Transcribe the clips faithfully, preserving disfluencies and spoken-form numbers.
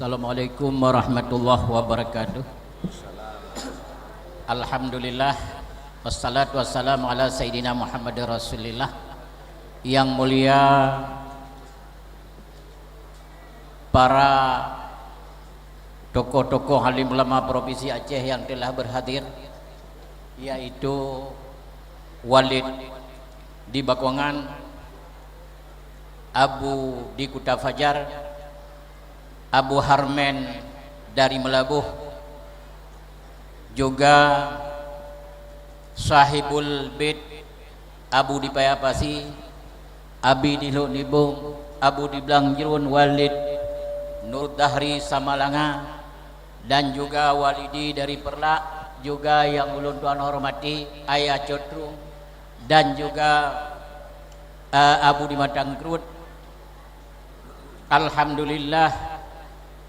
Assalamualaikum warahmatullahi wabarakatuh. Alhamdulillah, wassalatu wassalamu ala sayyidina Muhammadir Rasulillah. Yang mulia para tokoh-tokoh alim ulama Provinsi Aceh yang telah berhadir, yaitu Walid di Bakongan, Abu di Kuta Fajar, Abu Harmen dari Meulaboh, juga Sahibul Bait Abu di Paya Pasi, Abi di Lhok Nibong, Abu di Blang Jruen, Walid Nur Dahri Samalanga, dan juga Walidi dari Peureulak, juga yang ulôn tuan hormati, Ayah Cot Trueng, dan juga, eh, Abu di Matang Kruet. Alhamdulillah,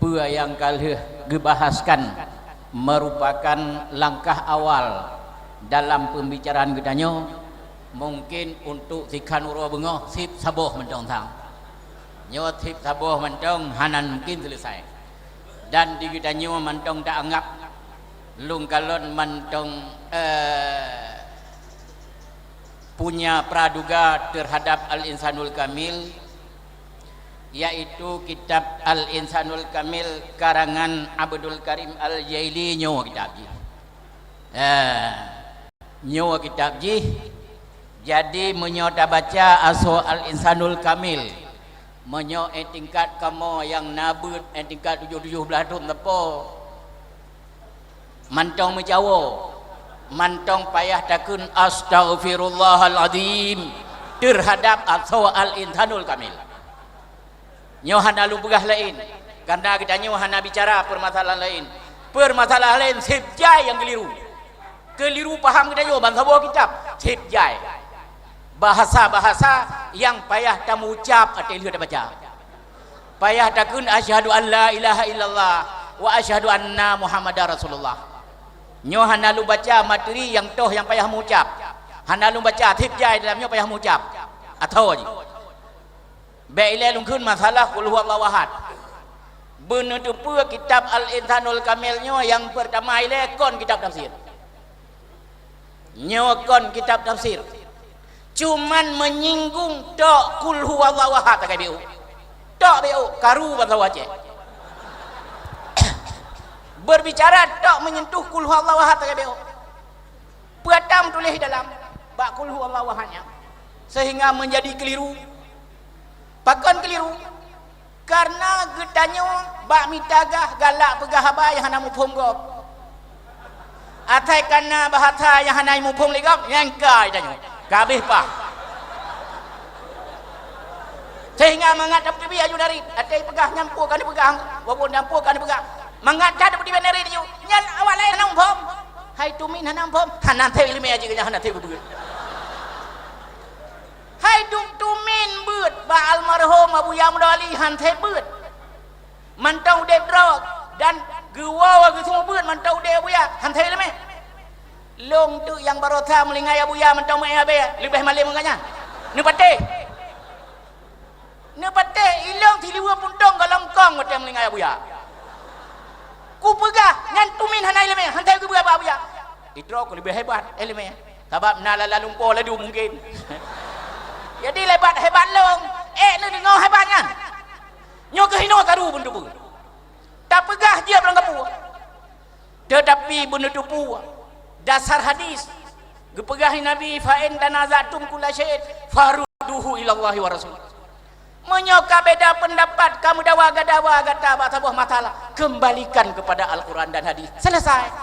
peue nyang ka lheueh geubahaskan merupakan langkah awal dalam pembicaraan geutanyoe. Mungkin untuk sikhan uroe beungoh seb saboh mantong sang. Nyoe seb saboh mantong hana mungkin selesai. Dan di geutanyoe mantong ta anggap lôn kalon mantong, eh, punya praduga terhadap Al-Insanul Kamil, yaitu kitab Al-Insanul Kamil karangan Abdul Karim Al-Jaili, nyoe kitab jih. Eh, nyoe kitab jih. Jadi, meunyoe tabaca asoe Al-Insanul Kamil, meunyoe eh tingkat kamoe nyang na beuet, eh tingkat tujoh tujoh blaih thon teupeu, mantong meucawo, mantong payah takheun, "Astaghfirullahalazim," terhadap asoe Al-Insanul Kamil. Nyoe hana lôn peugah laén, karena geutanyoe hana bicara peumasalahan laén. Peumasalahan laén seb jai nyang keuliru. Keuliru paham geutanyoe ban saboh kitab, seb jai. Bahasa-bahasa nyang payah tameuucab ateueh lheueh tabaca. Payah takheun, "Asyhadu an la ilaha illallah wa asyhadu anna Muhammadar Rasulullah." Nyoe hana lôn baca materi nyang toh nyang payah meuucab. Hana lôn baca, seb jai dalam nyoe payah meuucab. Atau jih. Bék ilée lôn kheun masalah Qul Huwallahu Ahad. Beuneuteupeu kitab Al-Insanul Kamil nyoe nyang peurtama ilée kon kitab tafsir. Nyoe kon kitab tafsir. Cuman menyinggung tok Qul Huwallahu Ahad sagai béuk. Tok béuk, karu ban saboh Aceh. Berbicara tok menyentuh Qul Huwallahu Ahad sagai béuk. Peue ata meutuléh dalam bak Qul Huwallahu Ahad nyan, sehingga menjadi keliru. Pakon keliru? Karena geutanyoe bak mita gah galak peugah haba nyang hana muphom gob. Asai kana bahasa nyang hana muphom lé gob, nyang ka geutanyoe. Ka habéh pah. Sehingga mangat tapeuteubiet aju dari, até peugah nyan peue ka neupeugah, walaupun nyan peue ka neupeugah. Mangat that tapeuteubiet dari aju, nyan awak laén hana muphom. Hai tumin hana muphom, hana thèe ileumèe jih nyan hana thèe beubeuet. Hai dum tumin beuet bak almarhum Abuya Muda Ali han thèe beuet. Mantong udép droe dan geuwoe geuseumubeuet mantong udép Abuya han thèe ileumèe. Lôn teuk nyang barosa meulingai Abuya mantong meu'èn abèe leubeh malém ngon gobnyan. Neupatéh. Neupatéh ilôn siluweue puntông goh lom kong watèe meulingai Abuya. Kupeugah nyan tumin hana ileumèe han thèe geupeugah bak Abuya. Idroe keuh leubeh hebat ileumèe, sabab na lala lumpoe laju mungken. Jadi lebat hebat lôn, ék neudeungoe hebat nyan. Nyoe keuh hinoe karu beuneuteupeu. Tapeugah jeuet barangkapeue. Teutapi beuneuteupeu dasar hadis geupeugah lé Nabi, "Fa in tanaza'tum kulla syai'in farudduhu ilallahi wa rasul." Meunyoe ka beda peundapat, ka meudawa gadawa gata bak saboh masalah, kembalikan kepada Al-Quran dan hadis. Selesai.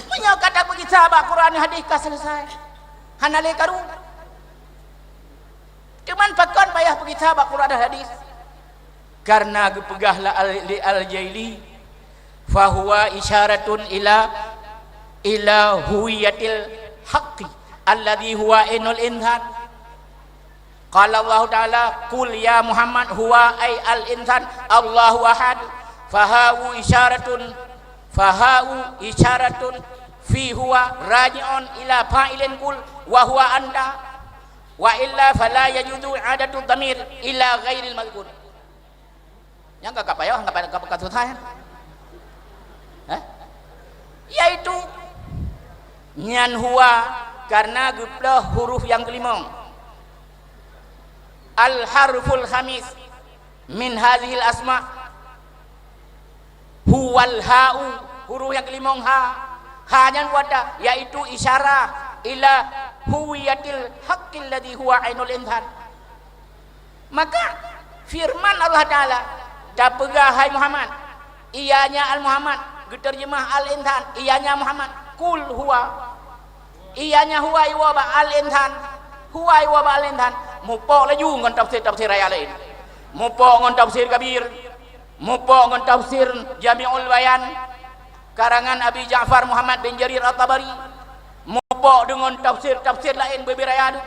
Meunyoe ka tapeugisa bak Quran hadis ka selesai. Hana lé karu. Cuman pakon payah peugisa bak Quran dan hadis? Karena geupeugah la al-, li Al-Jaili, "Fahuwa isyaratun ila, ila huwiyatil haqqi alladzi huwa ainul insan." Qala Allahu Ta'ala, "Qul ya Muhammad huwa ay al-insan Allahu ahad." Fahau isyaratun, fahau isyaratun fi huwa raji'un ila fa'ilin qul wa huwa anta. Wa illa fala yajuzu i'adatu dhamir ila ghairil madhkur. Nyang ka, ka payah, ka payah, ka, ka susah, ya? Eh? Yaitu nyan huwa karena geuploh huruf nyang keulimong. Al-harful khamis min hazihil asma huwal ha'u, huruf nyang keulimong ha. Ha nyan kuata, yaitu isyarah ila huwiyatil haqqil ladzi huwa ainul insan. Maka firman Allah Taala, "Tapeugah hai Muhammad," ianya Al-Muhammad, geuterjemah Al-Insan, ianya Muhammad, "Qul huwa." Ianya huwa iwoe bak Al-Insan, huwa iwoe bak Al-Insan, mupok laju ngon tafsir-tafsir ayat laén. Mupok ngon tafsir Kabir, mupok ngon tafsir Jami'ul Bayan, karangan Abi Ja'far Muhammad bin Jarir At-Tabari, mupok deungon tafsir-tafsir laén beubiraya tu.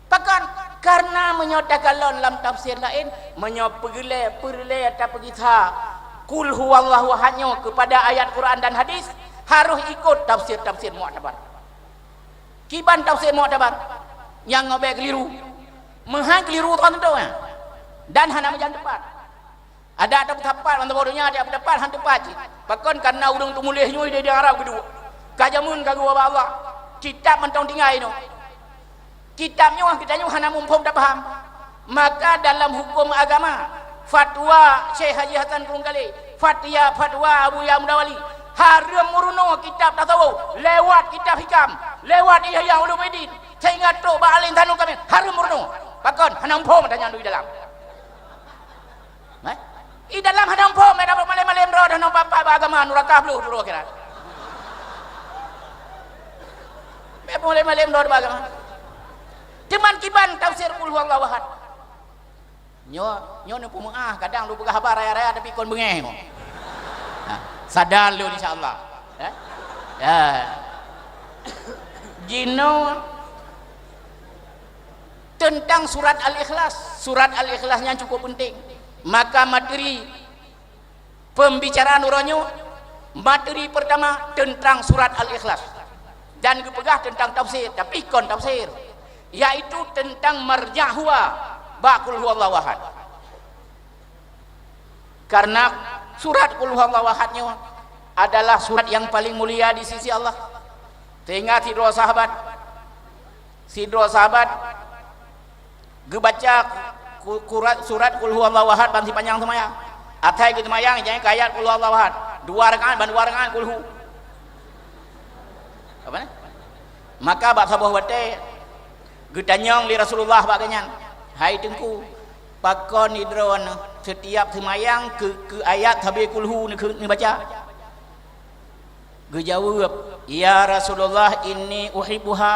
Pakon? Karena meunyoe takalon lam tafsir laén, meunyoe peureulée, peureulée tapeugisa Qul huwallahu ahad nyoe keupada ayat Quran dan hadis, harôh ikot tafsir-tafsir muktabar. Kiban tafsir muktabar nyang ngobek keliru. Meuhan keliru kon teuntèe, ya. Dan hana meujan teupat. Adak tapeusapat, ban saboh donya adak tapeusapat, han teupat cit. Pakon? Karena ureuëng teumuléh nyoe di, di Arab geuduek. Ka jameun ka geuwoe bak Allah. Kitab mantong tinggai inoe. Kitab nyoe geutanyoe hana muphom tapaham. Maka dalam huköm agama, fatwa Syekh Haji Hasan Krueng Kalé, fatya-, fatwa Abuya Muda Wali, hareuem meurunoe kitab tasawuf lewat kitab hikam, lewat Ihya Ulumuddin, sehingga trok bak Al-Insanul Kamil, hareuem meurunoe. Pakon? Hana muphom tanyan di dalam. Eh? Di dalam hana muphom, eh, malém-malém droe, hana muphom bak agama, nuraka bloh duroe akhirat. Bèk malém-malém droe bak agama. Teuma kiban tafsir Qul Huwallahu Ahad. Nyoe, nyoe neupeumeu'ah, kadang lôn peugah haba raya-raya tapi kon beungéh nyoe. Ha, sadar lôn insya Allah. Eh? Ya. Jinoe teuntang surat Al-Ikhlas. Surat Al-Ikhlas nyan cukup peunteng. Maka materi pembicaraan uroe nyoe, materi pertama teuntang surat Al-Ikhlas. Dan geupeugah teuntang tafsir, tapi kon tafsir, yaitu teuntang marja' huwa bak Qul Huwallahu Ahad. Karena surat Qul Huwallahu Ahad nyoe adalah surat yang paling mulia di sisi Allah. Sehingga sidroe sahabat, sidroe sahabat geubaca ku-, kurat, surat Qul Huwallahu Ahad ban sipanjang seumayang. Asai geuseumayang, jai keu ayat Qul Huwallahu Ahad. Dua rakaat, ban dua rakaat Qul Hu. Apa ni? Maka bak saboh watèe geutanyong lé Rasulullah bak geuhnyan, "Hai Teungku, pakon droeneuh setiap seumayang keu, keu ayat sabe Qul Hu neukeu-, neubaca?" Geujaweueb, "Ya Rasulullah, inni uhibbuha."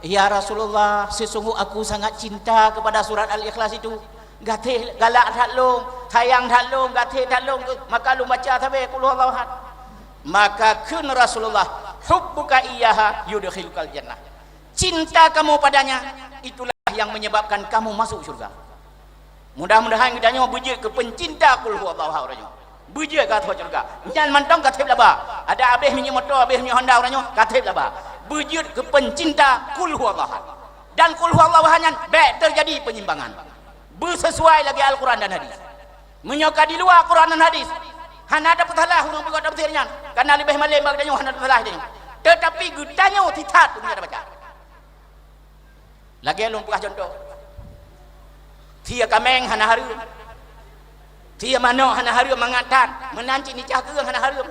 "Ya Rasulullah, sesungguh aku sangat cinta kepada surat Al-Ikhlas itu. Gaséh galak that lôn, sayang that lôn, gaséh that lôn, maka lôn baca sabe Qul Huwallahu Ahad." Maka kheun Rasulullah, "Hubbuka iyyaha yudkhilukal jannah." Cinta kamu padanya, itulah yang menyebabkan kamu masuk syurga. Mudah-mudahan geutanyoe beujeuet keu peucinta Qul Huwallahu Ahad uroe nyoe. Beujeuet keu ateueh syurga. Nyan mantong ka seb laba. Adak abéh minyeuk moto, abéh minyeuk Honda uroe nyoe, ka seb laba. Beujeuet keu peucinta Qul Huwallahu Ahad. Dan Qul Huwallahu Ahad nyan bèk teujadi penyimpangan. Beuseusuai lagèe Al-Quran dan hadis. Meunyoe ka di luwa Quran dan hadis, hana tapeusalah ureuëng peugah tafsir nyan, karena leubeh malém bak geutanyoe hana tapeusalah geutanyoe. Teutapi geutanyoe sisat meunyoe tabaca. Lagèe lôn peugah cuntoh, sie kaméng hana hareuem, sie manok hana hareuem mangat that, meunan cit nicah keueueng hana hareuem.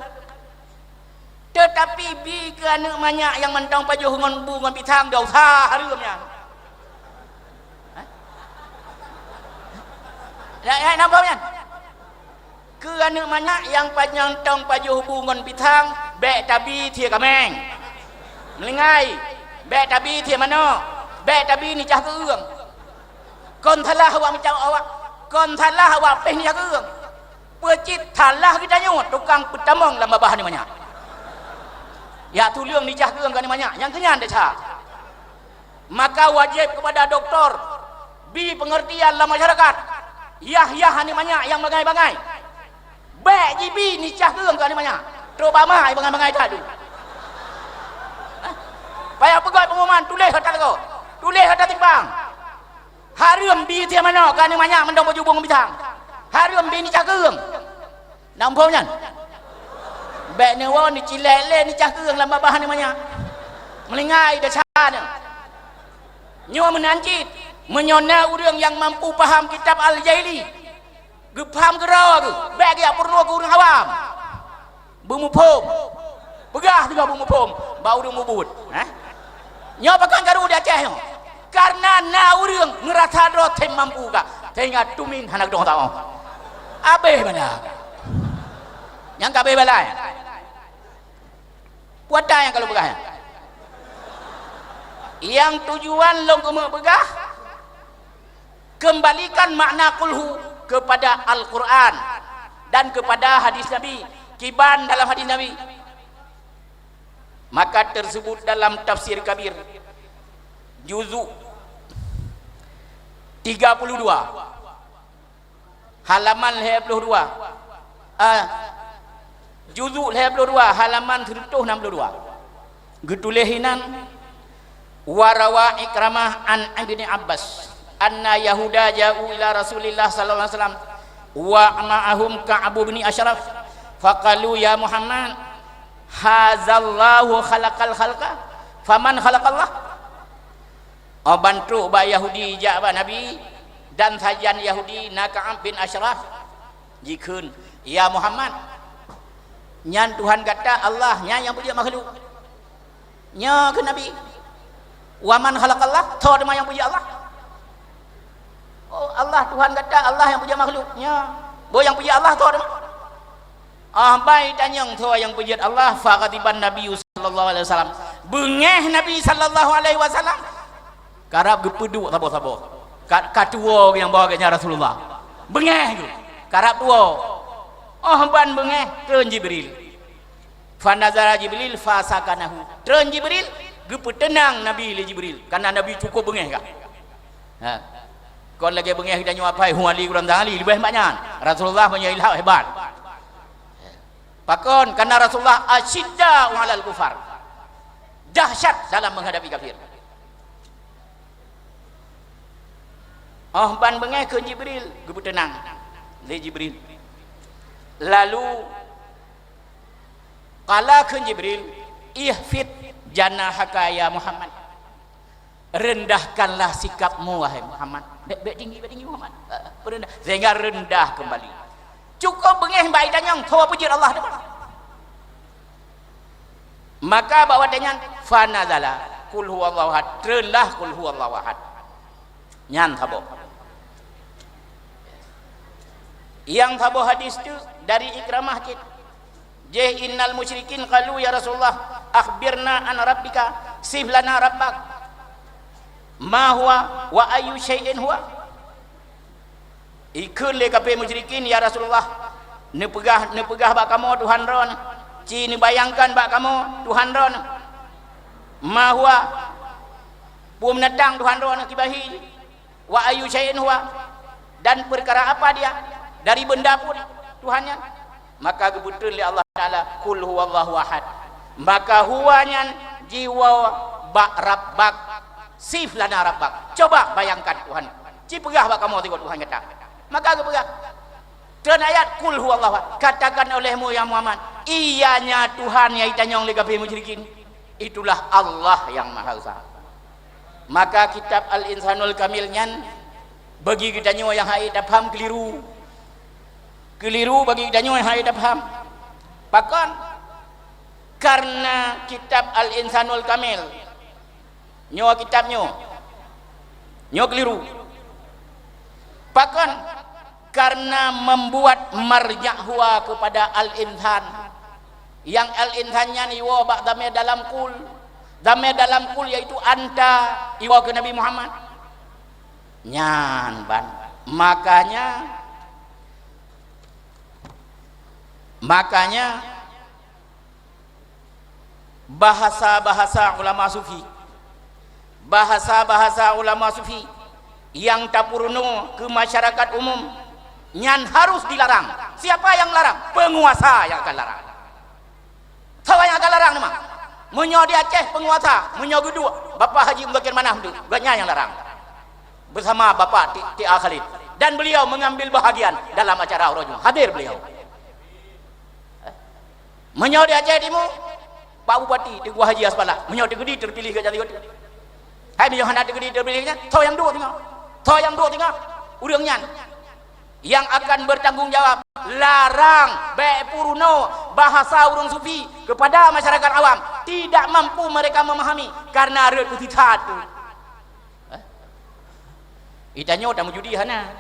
Teutapi bi keu aneuëk manyak nyang mantong pajoh ngon bu ngon pisang, dosa hareuem nyan. Hah? Ya, ya, nampak nyan? Keu aneuëk manyak nyang mantong pajoh bu ngon pisang, bèk tabi sie kaméng. Meulinggai, bèk tabi sie manok, bèk tabi nicah keueueng. Kon salah awak meucau awak, kon salah awak péh nicah keueueng. Peue cit salah geutanyoe tukang peutamong lam babah aneuëk manyak. Ya tuleueng nicah keueueng keu aneuëk manyak, nyang keu nyan desya. Maka wajéb keupada doktor bi peungeurtian lam masyarakat. Yah-yah aneuëk manyak nyang bangai-bangai, bèk jibi nicah keueueng keu aneuëk manyak. Trok bak ma bangai-bangai that tu. Hah? Payah peugöt peungumuman, tuléh ata lagoe, tuléh ata timbang. Hareuem bi sie manok keu aneuëk manyak mantong pajoh bu ngon pisang. Hareuem bie nicah keueng. Na muphom nyan? Bèk neuwoe neucilek lé nicah keueng lam babah neuh manyak. Meulinggai desya nyoe. Nyoe meunan cit, meunyoe na ureueng nyang mampu paham kitab Al-Jaili, geupaham keudroe geuh, bèk geujak peurunoe keu ureueng awam. Beumuphom. Peugah teungoh beumuphom bak ureueng mubuet, eh? Nyoe pakon karu di Aceh nyoe. Kareuna na ureueng ngeurasa droe tem mampu ka, sehingga tumin hana geudong taoh. Abéh bala. Nyang ka abéh bala nyan. Peue ata nyang ka lôn peugah nyan? Nyang tujuan lôn keumeung peugah, kembalikan makna kulhu kepada Al-Quran dan kepada hadis Nabi. Kiban dalam hadis Nabi. Maka tersebut dalam Tafsir Kabir, juzuk tiga puluh dua, halaman lhèe ploh dua. Ah, juzuk lhèe ploh dua, halaman seratus enam puluh dua. Geutuléh inan, "Wa rawa Ikramah an Ibni Abbas, anna Yahuda ja'u ila Rasulillah sallallahu alaihi wasallam, wa ma'ahum Ka'ab bin Asyraf, faqalu, 'Ya Muhammad, hazallahu khalaqal khalqa, faman khalaqallah?'" Oh ban trok bak Yahudi jak bak Nabi, dan sajan Yahudi na Ka'ab bin Asyraf, jikheun, "Ya Muhammad, nyan Tuhan gata Allah, nyan nyang peujeuet makhluk?" Nyoe kheun Nabi, "Wa man khalaqallah?" Soe teuma nyang peujeuet Allah? "Oh, Allah Tuhan gata, Allah nyang peujeuet makhluk." Nyoe, boh nyang peujeuet Allah soe teuma? Ah, ban tanyong soe nyang peujeuet Allah, faghadiban Nabiyyu sallallahu alaihi wasallam. Beungéh Nabi sallallahu alaihi wasallam. Karab geupeuduek saboh-saboh. Ka, ka tuwoe nyang ba geuhnyan Rasulullah. Beungéh geuh. Karab tuwoe. Oh ban beungéh, treun Jibril. Fanazala Jibril fasakanahu. Treun Jibril, geupeuteunang Nabi lé Jibril. Karena Nabi cukup beungéh ka. Ha. Kon lagèe beungéh geutanyoe apai hu Ali kurang tang Ali, leubeh banyak nyan. Rasulullah punya ilham hebat. Pakon? Karena Rasulullah asyidda 'alal kufar. Dahsyat dalam menghadapi kafir. Oh ban beungéh kheun Jibril, geupeuteunang lé Jibril. Lalu qala kheun Jibril, "Ikhfid janahaka ya Muhammad." Rendahkanlah sikapmu, wahai Muhammad. Bèk, bèk tinggi, bèk tinggi, Muhammad. Eh, peureundah. Sehingga rendah kembali. Cukup beungéh bak itanyong, soe peujeuet Allah teuma. Maka bak watèe nyan, fanazala, "Qul huwallahu ahad." Treunlah "Qul huwallahu ahad." Nyan saboh. Nyang saboh hadis tu dari Ikramah cit. Jih, "Innal musyrikin qalu, 'Ya Rasulullah, akhbirna an rabbika, sif lana rabbak. Ma huwa wa ayyu syai'in huwa?'" Ikheun lé kafé musyrikin, "Ya Rasulullah, neupeugah, neupeugah bak kamoe Tuhan droeneuh, ci neubayangkan bak kamoe Tuhan droeneuh. Ma huwa, peue meunatang Tuhan droeneuh kiban hi jih? Wa ayyu syai'in huwa, dan peukara apa dia? Dari beunda peue Tuhan nyan?" Maka geubeuteun lé Allah Taala, "Qul huwallahu ahad." Maka huwa nyan jiwoe bak rabbak, sif lana rabbak. Coba bayangkan Tuhan. Ci peugah bak kamoe sigoe Tuhan gata. Maka geupeugah. Treun ayat, "Qul huwallahu ahad." Katakan olehmu, ya Muhammad, iyanya Tuhan nyang itanyong lé kafé musyrikin, itulah Allah Nyang Maha Esa. Maka kitab Al-Insanul Kamil nyan bagi geutanyoe nyang hana tapaham keliru. Keliru bagi geutanyoe nyang hana tapaham. Pakon? Karena kitab Al-Insanul Kamil, nyoe kitab nyoe, nyoe keliru. Pakon? Karena membuat marja' huwa kepada al-insan. Nyang al-insan nyan iwoe bak dhamir dalam qul. Dhamir dalam qul yaitu anta, iwoe keu Nabi Muhammad. Nyan ban. Makanya, makanya, bahasa-bahasa ulama sufi, bahasa-bahasa ulama sufi nyang tapeurunoe keu masyarakat umum, nyan harus dilarang. Siapa yang larang? Penguasa yang akan larang. Soe nyang akan larang teuma? Meunyoe di Aceh penguasa, meunyoe geuduek, Bapak Haji Muzakir Manaf tu, gobnyan nyang larang. Bersama Bapak T-, T A Khalid. Dan beliau mengambil bahagian dalam acara uroe Jumat. Hadir beliau. Meunyoe di Aceh Timu, Pak Bupati Teungku Haji Hasballah, meunyoe teukeudi teupiléh geutanyoe tu. Hai meunyoe hana teukeudi teupiléh nyan, soe nyang duek singoh? Soe nyang duek singoh? Ureuëng nyan yang akan bertanggung jawab. Larang, bék peurunoe bahasa ureuëng sufi kepada masyarakat awam. Tidak mampu mereka memahami karena rot putih that tu. Eh? Itanyoe tameujudi hana.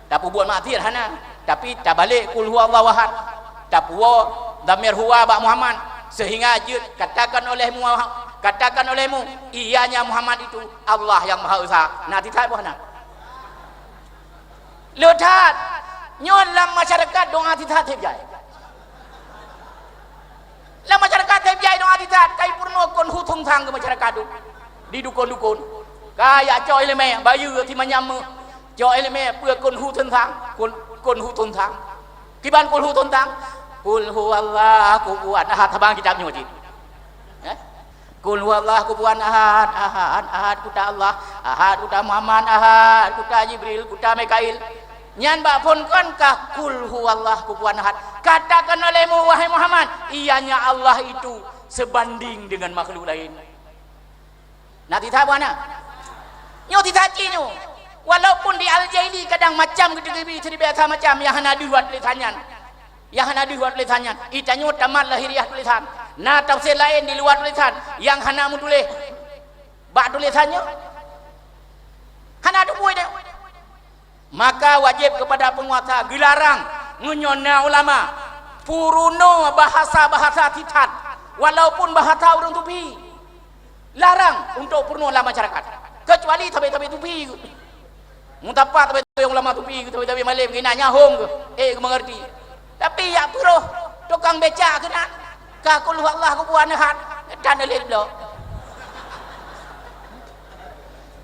Tapeubuet maksiat hana. Tapi tabalek kul huwallahu ahad. Tapuwoe dhamir huwa bak Muhammad. Sehingga jeuet katakan olehmu, katakan olehmu, ianya Muhammad itu Allah yang Maha Esa. Na tithat boh na. Le that. Nyoe lam masyarakat doa tithat seb jai. Lam masyarakat seb jai doa tithat, kai peurunoe kon hu thong thang keu masyarakat tu. Di dukon-dukon. Ka jak cok iéleumé, bayeue si manyam meuh. Cok iéleumé peue kon hu thong thang, kon, kon hu thong thang. Kiban kul hu thong thang. Kul huwallahu kufuwan ahad, haba kitab nyoe cit. Eh? Kul huwallahu kufuwan ahad, ahad, ahad kuta Allah, ahad kuta Muhammad, ahad kuta Jibril, kuta Mikail. Nyan bak phon kon ka kul huwallahu kufuwan ahad. Katakan olehmu, wahai Muhammad, ianya Allah itu sebanding dengan makhluk lain. Na titha buana? Nyoe titha cit nyoe. Walaupun di Al-Jaili kadang macam geuteubiet seudeubasa macam nyang hana deuh bak tulésan nyan. Nyang hana deuh bak tulésan nyan. Itanyoe tamat lahiriah tulésan. Na tafsir laén di luwa tulésan nyang hana meutuléh bak tulésan nyoe. Hana teupeue nyoe. Maka wajéb keupada peunguasa geularang meunyoe na ulama peurunoe bahasa-bahasa sisat, walaupun bahasa ureuëng tupi. Larang untuk peurunoe lam masyarakat, keucuali sabe-sabe tupi. Meusapat sabe-sabe ulama tupi, sabe-sabe malém keunan nyahom keuh, eh, geumeungeurti. Tapi jak peuroh tukang becak keunan, ka kul huwallah kufuwan ahad, tan lé bloe.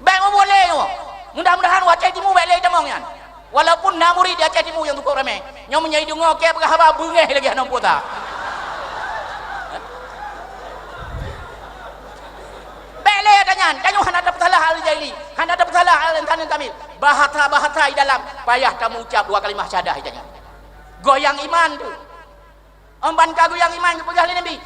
Bék meuboleh nyoe. Mudah-mudahan u Aceh Timu bék lé tamong nyan. Walaupun na murit di Aceh Timu nyang tukok ramé. Nyoe meunyoe deungoe keu peugah haba beungéh lagée hana puasa. Bék lé ata nyan, tanyoe hana tapeusalah Al-Jaili, hana tapeusalah Al-Insanul Kamil. Bahasa-bahasa di dalam payah tameuucab dua kalimah syahadah tanyoe. Goyang iman tu. Amban ka goyang iman geupeugah lé Nabi,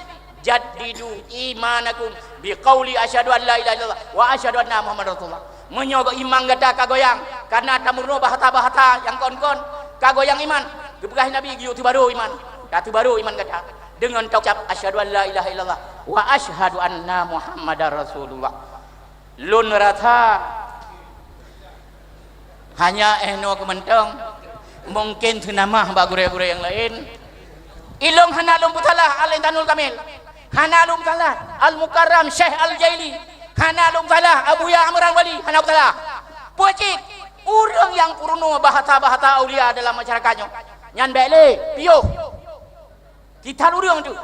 "Jaddidu imanakum biqauli asyhadu an la ilaha illallah wa asyhadu anna Muhammadar Rasulullah." Meunyoe iman gata ka goyang kareuna tameurunoe bahasa-bahasa nyang kon-kon, ka goyang iman, geupeugah Nabi geuyue teubarô iman. Ka teubarô iman gata deungon taucab, "Asyhadu an la ilaha illallah wa asyhadu anna Muhammadar Rasulullah." Lôn rasa hanya eh noe keu mantong, mungken seunamah bak gurée-gurée nyang laén. Ilong hana lôn peusalah Al-Insanul Kamil, hana lôn peusalah Al-Mukarram Syekh Al-Jaili, hana lôn peusalah Abuya Amran Wali, hana peusalah. Peue cit? Ureuëng nyang peurunoe bahasa-bahasa aulia dalam masyarakat nyoe, nyan bék lé, piôh. Kita ureuëng tu.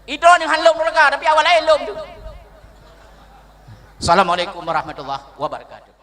Idroe nyang han lom nuraka, tapi awak laén lom tu. Assalamualaikum warahmatullahi wabarakatuh.